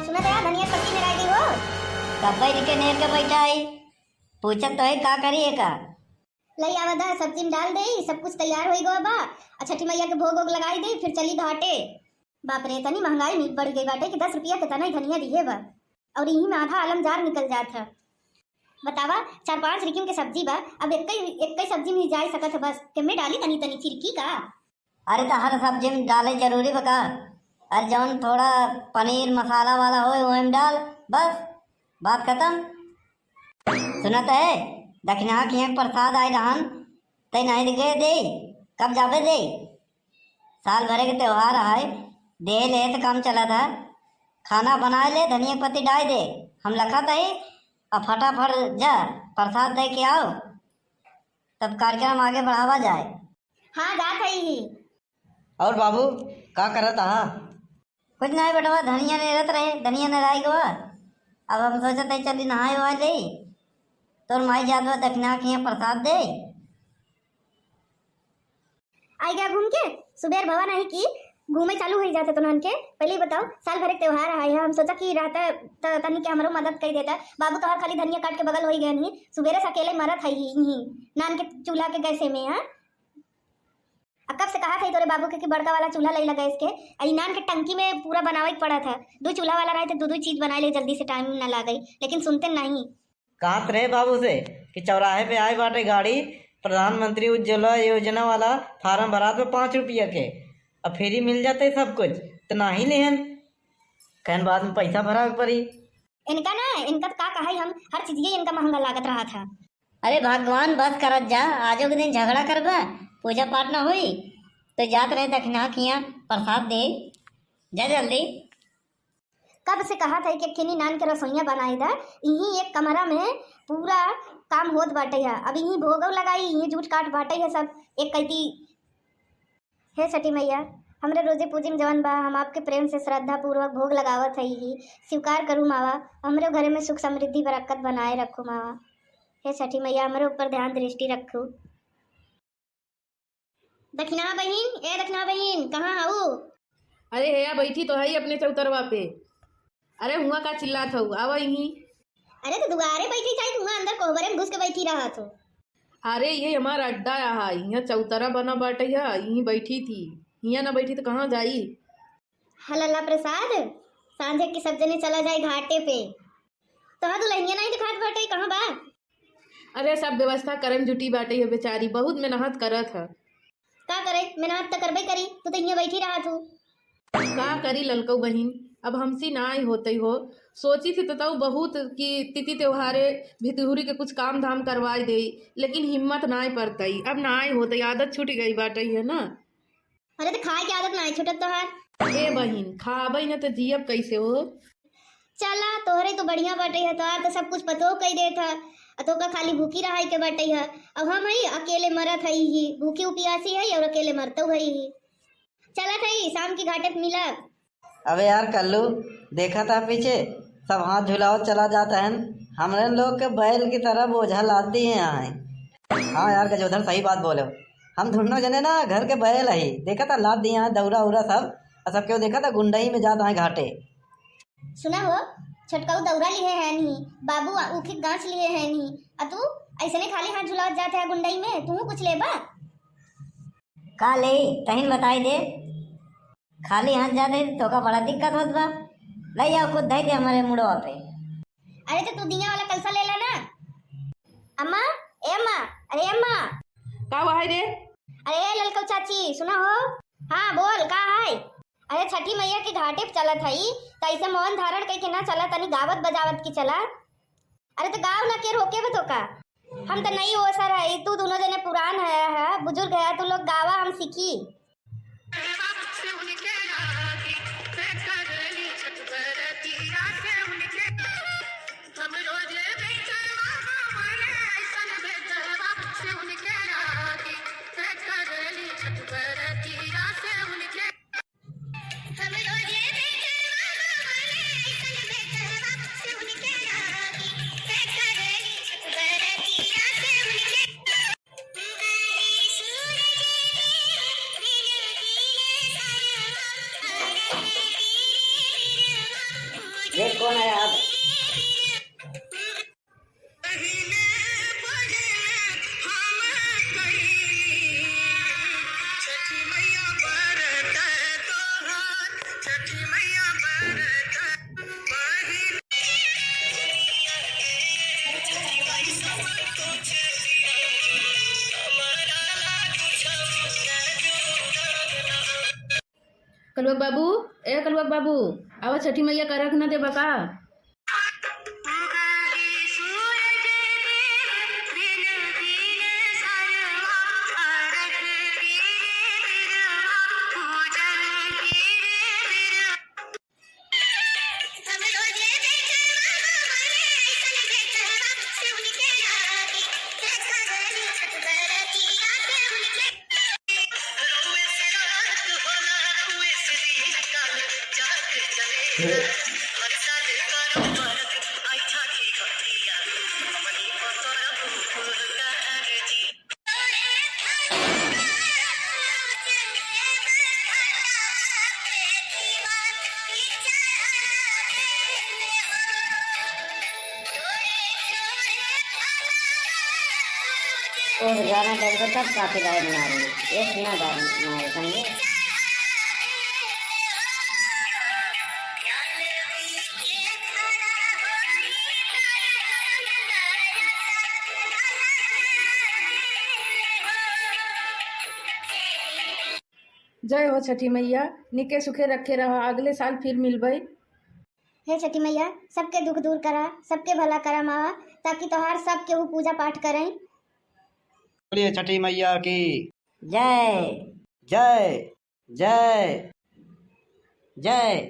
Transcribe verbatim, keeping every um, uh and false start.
सुना दया, धनिया सब्जी में राई दी हो। कब्बे इनके नेर के बैठा है, पूछत तो है का करी एका। लई आवा दा, सब्जी में डाल देई, सब कुछ तैयार होई गवा बा। आ छठी मैया के भोग वोग लगाई देई, फिर चली घाटे। बाप रे, इतनी महंगाई में बढ़ गई बाटे कि दस रुपया के तना ही धनिया दिहे बा, और इही में आधा आलम जार निकल जात है। बतावा, चार पांच रिकिम के सब्जी बा, अब एक ही, एक ही सब्जी में जाए सकत है बस, तेमे डाली तनी तनी चिरकी का। अरे तो हर सब्जी में डाले जरूरी बा का? अरे जौन थोड़ा पनीर मसाला वाला होए, ओहे में डाल, बस, बात खत्म। सुनत है, दखिनहा किहाँ के प्रसाद आए रहन, तै नहीं दिखे दे, कब जाबे दे? साल भरे के त्योहार आए, दे ले तो काम चलत है। खाना बनाए ले, धनिया के पत्ती डाल दे, हम लखत है, अब फटाफट जा, प्रसाद दे के आओ, तब कार्यक्रम आगे बढ़ावा जाए। हाँ, जात है ही। और बाबू, का करत आहा? कुछ नहीं बेटवा, धनिया नेरत रहे, धनिया नेराई गवा। अब हम सोचत है चली नहाए वहाए ले, तोर माई जात बा दखिनहा किहाँ प्रसाद दे। आई गया घूम के, सुबेर भवा नहीं की घूमे चालू हो जाते तो नहन के। पहले ही बताओ, साल भर एक त्योहार आया है, हम सोचा कि रहता त तनी के हमरो मदद कर देता। बाबू तोहर खाली धनिया काट के बगल हो ही गए नहीं, सुबेरे से अकेले मरत है ही, ही नान के चूल्हा के गैसे में, हाँ। आ कब से कहा था तोरे बाबू के कि बड़का वाला चूल्हा लई ला गैस के, आ ई नान के टंकी में पूरा बनावे के पड़ा था। दो चूल्हा वाला रहे तो दो दो चीज बनाए ले, जल्दी से टाइम ना लागे, लेकिन सुनते नहीं। कहत रहे बाबू से कि चौराहे पे आए बाटे गाड़ी, प्रधानमंत्री उज्ज्वला योजना वाला फार्म भरात बा पाँच रुपया के, अब फ्री मिल जाते सब कुछ, तो नाही लेहन, कहन बाद में पैसा भरावे के पड़ी। इनका ना, इनका तो का कहे हम, हर चीजिए इनका महंगा लागत रहा था। अरे भगवान, बस करत जा, आजो के दिन झगड़ा करबा, पूजा पाठ ना होई, तो जात रहे दखिनहा किहाँ प्रसाद दे, जा जल्दी। कब से कहा था कि अखिनी नान के रसोइया बनाई दा, इही एक कमरा में पूरा काम होत बाटे है। अब इही भोगव लगाई, इही जूठ काट बाटे है सब एक कैती। हे छठी मैया, हमरे रोजे पूजी में जवन बा, हम आपके प्रेम से श्रद्धा पूर्वक भोग लगावत हई ही, स्वीकार करू मावा, हमरे घरे में सुख समृद्धि बरकत बनाए रखू मावा। हे छठी मैया, हमरे ऊपर ध्यान दृष्टि रखू। दखिनहा बहिन, ए दखिनहा बहिन, कहाँ हऊ? अरे हेया बैठी तो हई अपने चौतरवा पे। अरे हुआँ का चिल्लात हऊ, आवा इहीं। अरे तो दुआरे बैठी चाहे हुआँ अंदर कोहबरे में घुस के बैठी रहत हो। अरे ये हमार अड्डा आहा, इहाँ चौतरा बना बाटे है, इहीं बैठी थी। हियाँ ना बैठी तो कहाँ जाई? हलला प्रसाद, सांझे के सब जने चला जाए घाटे पे। तोहार दुल्हनिया नहीं दिखात बाटे, कहाँ बा? अरे, सब व्यवस्था करे में जुटी बाटे है बेचारी, बहुत मेहनत करत है। का करे, मेहनत तो करबे करी, तू तो इहाँ बैठी रहत हू। का करी ललकऊ बहिन, अब हमसे नाय होतई हो। सोची थी तो बहुत कि तिथि त्योहारे भितहुरी के कुछ काम धाम करवाई देई, लेकिन हिम्मत नाय पड़तई, अब नाय होतई, आदत छूट गई बाटे है ना। अरे, तो खाए के आदत नाय छूटत तोहार। ए बहिन, खाबई न तो जियब कैसे हो? चला, तोहरे तो बढ़िया बाटे है, तोहार तो सब कुछ पतो कई देत है, आ तोका खाली भूखी रहाई के बाटे है। अब हम हई अकेले मरत हई ही, भूखी उपियासी हई और अकेले मरतौ हई ही। चलत हई, शाम की घाटे पे मिलब। अबे यार कल्लू, देखा था पीछे, सब हाथ झुलावत चला जात हैं। हमरे लोग के बैल की तरह बोझा लाद दिए हैं। हाँ यार गजोधर, सही बात बोले। हम दुनो जने ना घर के बैल ही, देखा था लाद दिए हैं दौरा उरा सब, और सब केहू देखा था गुंडई में जात हैं घाटे। सुना हो, छोटकाऊ दौरा लिहे है नहीं, बाबू आ-, ऊखी गाछ लिहे है नहीं, आ तू ऐसने खाली हाथ झुलावत जात है गुंडई में, तू कुछ लेबा? का ले, तहिन बताई दे। खाली हाथ जाते तो का बड़ा दिक्कत होत बा। ले जाओ, खुद धई दे हमारे मुड़वा पे। अरे तो तू दिया वाला कलसा ले ला ना। अम्मा, ए अम्मा, अरे अम्मा। का हुआ है रे? अरे ललकऊ चाची, सुना हो? हाँ बोल, का है? अरे छठी मैया के घाटे पे चलत हई, त ऐसे मौन धारण कई के ना चला, तनी गावत बजावत के चला। अरे तो गाव ना, के रोके बा तोका? हम तो नई ओसर है, तू दुनो जने पुरान है, है, बुजुर्ग है, तू लोग गावा, हम सीखी। ये कौन है आप? कलुआ बाबू, ए कलुआ बाबू, आवा छठी मैया का अर्घ न देबा का? ओह गाना टाइम पर सब copyright मारे, एक ना गाना मारे, समझे? जय हो छठी मैया, निके सुखे रखे रहा, अगले साल फिर मिलबई। हे छठी मैया, सबके दुख दूर करा, सबके भला करा मावा, ताकि तोहार सब केहू पूजा पाठ करें। बोलिए छठी मैया की। जय। जय, जय, जय।